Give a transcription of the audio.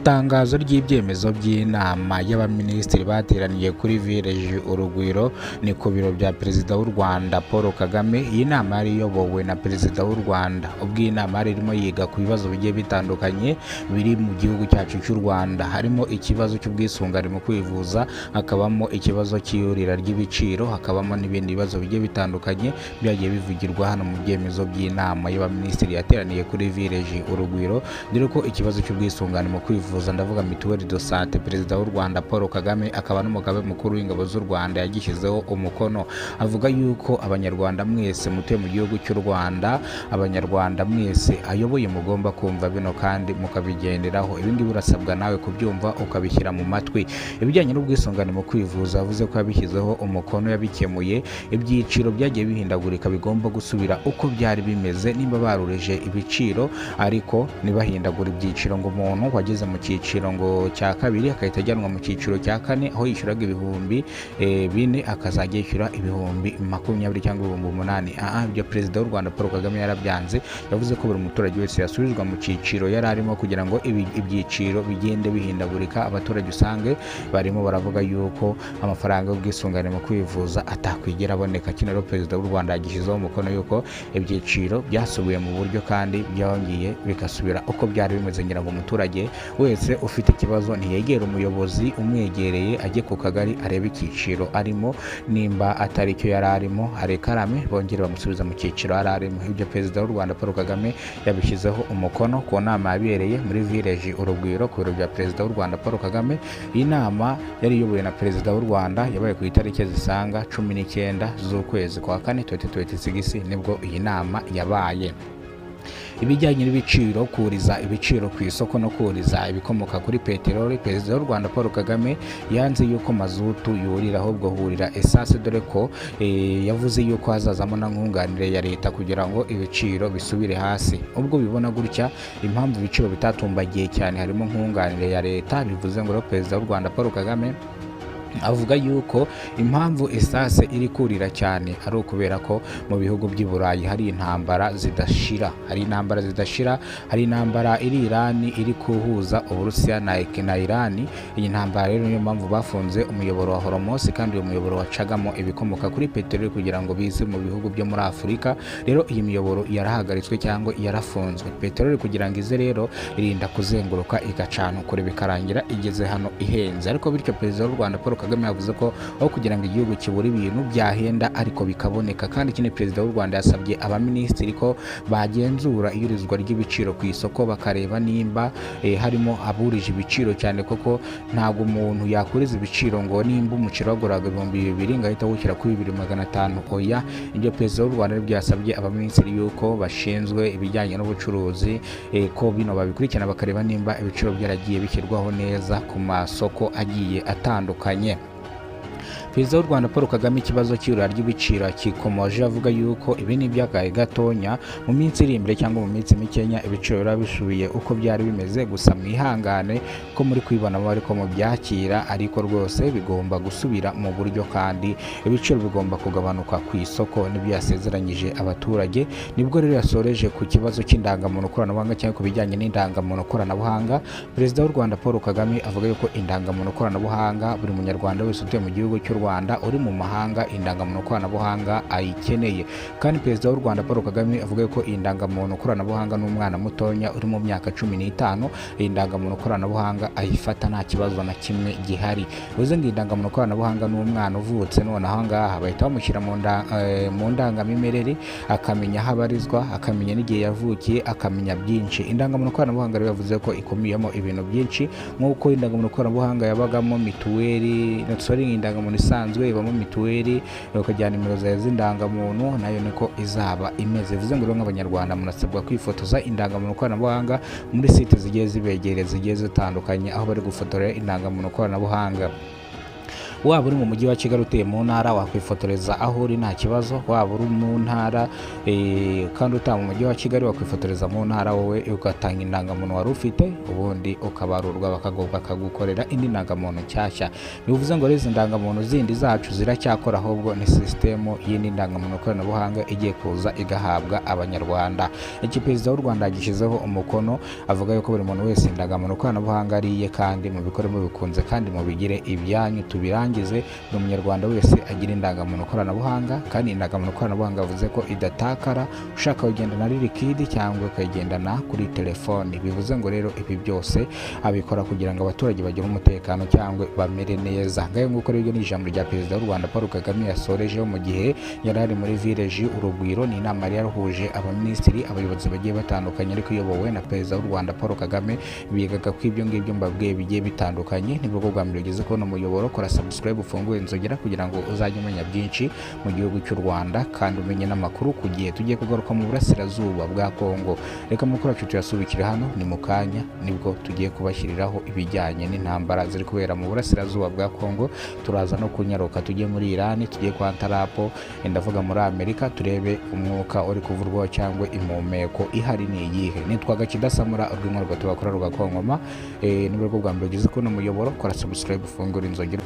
Itangazo ry'ibyemezo by'inama y'abaminisitiri bateraniye kuri Village Urugwiro ni ku biro bya Perezida w'u Rwanda Paul Kagame. Iyi nama yari iyobowe na Perezida w'u Rwanda. Ubwo iyi nama yari irimo yiga ku bibazo bigiye bitandukanye biri mu gihugu cyacu cy'u Rwanda, harimo ikibazo cy'ubwisungane mu kwivuza, hakabamo ikibazo cy'iyurira ry'ibiciro, hakabamo n'ibindi bibazo bigiye bitandukanye byagiye bivugirwa hano mu byemezo by'inama y'abaminisitiri yateraniye kuri Village Urugwiro. Dore ko ikibazo cy'ubwisungane mu kwivuza, ndavuga mituweli de sante, Perezida w'u Rwanda Paul Kagame akaba n'umugaba mukuru w'ingabo z'u Rwanda yagishyizeho umukono, avuga yuko Abanyarwanda mwese mutuye mu gihugu cy'u Rwanda, Abanyarwanda mwese ayoboye mugomba kumva bino kandi mukabigenderaho. Ibi ngibi urasabwa nawe kubyumva ukabishyira mu matwi. Ibijyanye n'ubwisungane mu kwivuza, yavuze ko yabishyizeho umukono, yabikemuye. Ibyiciro byagiye bihindagurika bigomba gusubira uko byari bimeze, nimba barurije ibiciro ariko ntibahindagura ibyiciro, ngo umuntu wageze mu cyiciro ngo cya kabiri agahita ajyanwa mu cyiciro cya kane, aho yishyuraga 4000 akazajya yishyura 20,000 cyangwa 8,000. Aha ibyo Perezida w'u Rwanda Paul Kagame yarabyanze, yavuze ko buri muturage wese yasubizwa mu cyiciro yari arimo kugira ngo ibyiciro bigende bihindagurika. Abaturage usange barimo baravuga yuko amafaranga y'ubwisungane mu kwivuza atakwigera aboneka. Kino rero Perezida w'u Rwanda yagishyizeho umukono yuko ibyiciro byasubiye mu buryo kandi byongeye bigasubira uko byari bimeze. Ngira ngo umuturage wese ufite ikibazo ntiyegere umuyobozi umwegereye, ajye ku kagari arebe icyiciro arimo, nimba atari cyo yari arimo arekarame bongere bamusubiza mu cyiciro yari arimo. Ibyo Perezida w'u Rwanda Paul Kagame yabishyizeho umukono ku nama yabereye muri Village Urugwiro ku biro bya Perezida w'u Rwanda Paul Kagame. Iyi nama yari iyobowe na Perezida w'u Rwanda, yabaye ku itariki zisaga 19 z'ukwezi kwa kane 2026, nibwo iyi nama yabaye. Ibijyanye n'ibiciro, kuriza ibiciro ku isoko no kuriza ibikomoka kuri peteroli, Perezida w'u Rwanda Paul Kagame yanze yuko mazutu yurira, ahubwo hurira essence, dore ko yavuze yuko hazazamo na nkunganire ya leta kugira ngo ibiciro bisubire hasi. Ubwo bibona gutya, impamvu ibiciro bitatumbagiye cyane harimo nkunganire ya leta. Bivuze ngo rero Perezida w'u Rwanda Paul Kagame avuga yuko impamvu essence iri kurira cyane ari ukubera ko mu bihugu by'i Burayi hari intambara zidashira, hari intambara zidashira, hari intambara iri Irani iri kuhuza Uburusiya na Irani. Iyi ntambara rero niyo mpamvu bafunze umuyoboro wa Hormuz, kandi uyu muyoboro wacagamo ibikomoka kuri peteroli kugira ngo bize mu bihugu byo muri Afurika. Rero iyi miyoboro yarahagaritswe cyangwa yarafunzwe. Peteroli kugira ngo ize rero irinda kuzenguruka igacana kure, bikarangira igeze hano ihenze. Ariko bityo Perezida w'u Rwanda Paul Kagame yavuze ko aho kugira ngo igihugu kibure ibintu byahenda ariko bikaboneka. Kandi ikindi, Perezida w'u Rwanda yasabye abaminisitiri ko bagenzura iyurizwa ry'ibiciro ku isoko, bakareba nimba harimo aburije ibiciro cyane, kuko ntabwo umuntu yakuriza ibiciro ngo nimba umuceri waguraga 2000 ngo ahita awushyira kuri 2,500. Oya, ibyo Perezida w'u Rwanda aribyo yasabye abaminisitiri yuko bashinzwe ibijyanye n'ubucuruzi, ko bino babikurikirana bakareba nimba ibiciro byaragiye bishyirwaho neza ku masoko agiye atandukanye. Perezida w'u Rwanda Paul Kagame ikibazo cy'irura ry'ibiciro akikomoje, avuga yuko ibi ni iby'agahe gatonya, mu minsi iri imbere cyangwa mu minsi mikenya ibiciro biba bisubiye uko byari bimeze. Gusa mwihangane ko muri kwibonamo ariko mubyakira, ariko rwose bigomba gusubira mu buryo kandi ibiciro bigomba kugabanuka ku isoko, nibyo yasezeranyije abaturage. Nibwo rero yasoreje ku kibazo cy'indangamuntu koranabuhanga cyangwa ku bijyanye n'indangamuntu koranabuhanga. Perezida w'u Rwanda Paul Kagame avuga yuko indangamuntu koranabuhanga buri munyarwanda wese utuye mu gihugu cy'u Rwanda, uri mu mahanga, indangamuntu koranabuhanga ayikeneye. Kandi Perezida w'u Rwanda Paul Kagame avuga ko indangamuntu koranabuhanga n'umwana mutonya uri mu myaka 15 iyi ndangamuntu koranabuhanga ayifata nta kibazo na kimwe gihari. Bivuze ngo indangamuntu koranabuhanga n'umwana uvutse none aha ngaha bahita bamushyira mu ndangamimerere, akamenya aho abarizwa, akamenya n'igihe yavukiye, akamenya byinshi. Indangamuntu koranabuhanga rero yavuze ko ikumiyemo ibintu byinshi, nk'uko indangamuntu koranabuhanga yabagamo mituweli, sorry, indangamuntu isanzwe ibamo mituweli, ukajyana nimero zawe z'indangamuntu, nayo niko izaba imeze. Bivuze ngo rero nk'Abanyarwanda munasabwa kwifotoza indangamuntu koranabuhanga muri site zigiye zibegereye zigiye zitandukanye aho bari gufotora indangamuntu koranabuhanga. Waba uri mu mujyi wa Kigali utuye mu ntara, wakwifotoreza aho uri nta kibazo. Waba uri mu ntara kandi utaba mu mujyi wa Kigali, wakwifotoreza mu ntara wowe ugatanga indangamuntu wari ufite, ubundi ukabarurwa bakagukorera indi ndangamuntu nshyashya. Bivuze ngo izi ndangamuntu zindi zacu ziracyakora, ahubwo ni sisitemu y'indi ndangamuntu koranabuhanga igiye kuza igahabwa Abanyarwanda. Iki Perezida w'u Rwanda yagishyizeho umukono, avuga yuko buri muntu wese indangamuntu koranabuhanga ari iye, kandi mubikore mubikunze kandi mubigire ibyanyu, tubirangize, buri munyarwanda wese agira indangamuntu koranabuhanga. Kandi indangamuntu koranabuhanga avuze ko idatakara, ushaka kugendana ari liquide cyangwa ukayigendana kuri telefoni. Bivuze ngo rero ibi byose abikora kugira ngo abaturage bagire umutekano cyangwa bamere neza. Ngayo nguko rero ni ijambo rya Perezida w'u Rwanda Paul Kagame yasorejeho mu gihe yari ari muri Village Urugwiro. Ni inama yari yaruhuje abaminisitiri, abayobozi bagiye batandukanye, ariko iyobowe na Perezida w'u Rwanda Paul Kagame. Bigaga ku ibyo ngibyo mbabwiye bigiye bitandukanye. Nibwo bwa mbere ugeze kubona umuyoboro, kora subscribe, ufungure inzogera kugira ngo uzajye umenya byinshi mu gihugu cy'u Rwanda kandi umenye n'amakuru ku gihe. Tugiye kugaruka mu burasirazuba bwa Kongo. Reka amakuru yacu tuyasubikire hano, ni mu kanya nibwo tugiye kubashyiriraho ibijyanye n'intambara ziri kubera mu burasirazuba bwa Kongo. Turaza no kunyaruka tujye muri Irani, tujye kwa Tarapo, ndavuga muri Amerika, turebe umwuka uri kuvurwaho cyangwa impumeko ihari ni iyihe. Nitwaga Kidasamura urw'inkorwa tubakora rugakongoma. Nibwo bwa mbere ugeze kubona umuyoboro, kora subscribe, ufungure inzogera.